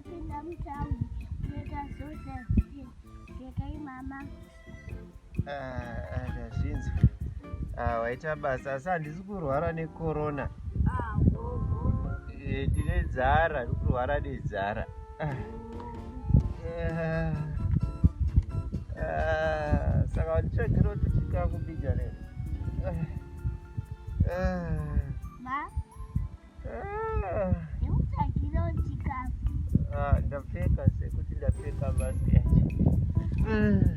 Ndapinda mutaundi kunoita zose gekai mama. Ah, ndazvinzwa. Ah, waita basa asi handisi kurwara nekorona. Ah, gogo. Eh, ndine nzara, ndiri kurwara nenzara. Ah. Eh, ah, saka wanditsvagirawo tuchikafu mbijana here? Ah. Ah. Ma, Ah. ndikutsvagirawo chikafu. Ah, ndapfeka sekuti ndapfeka mask yacho. Ah.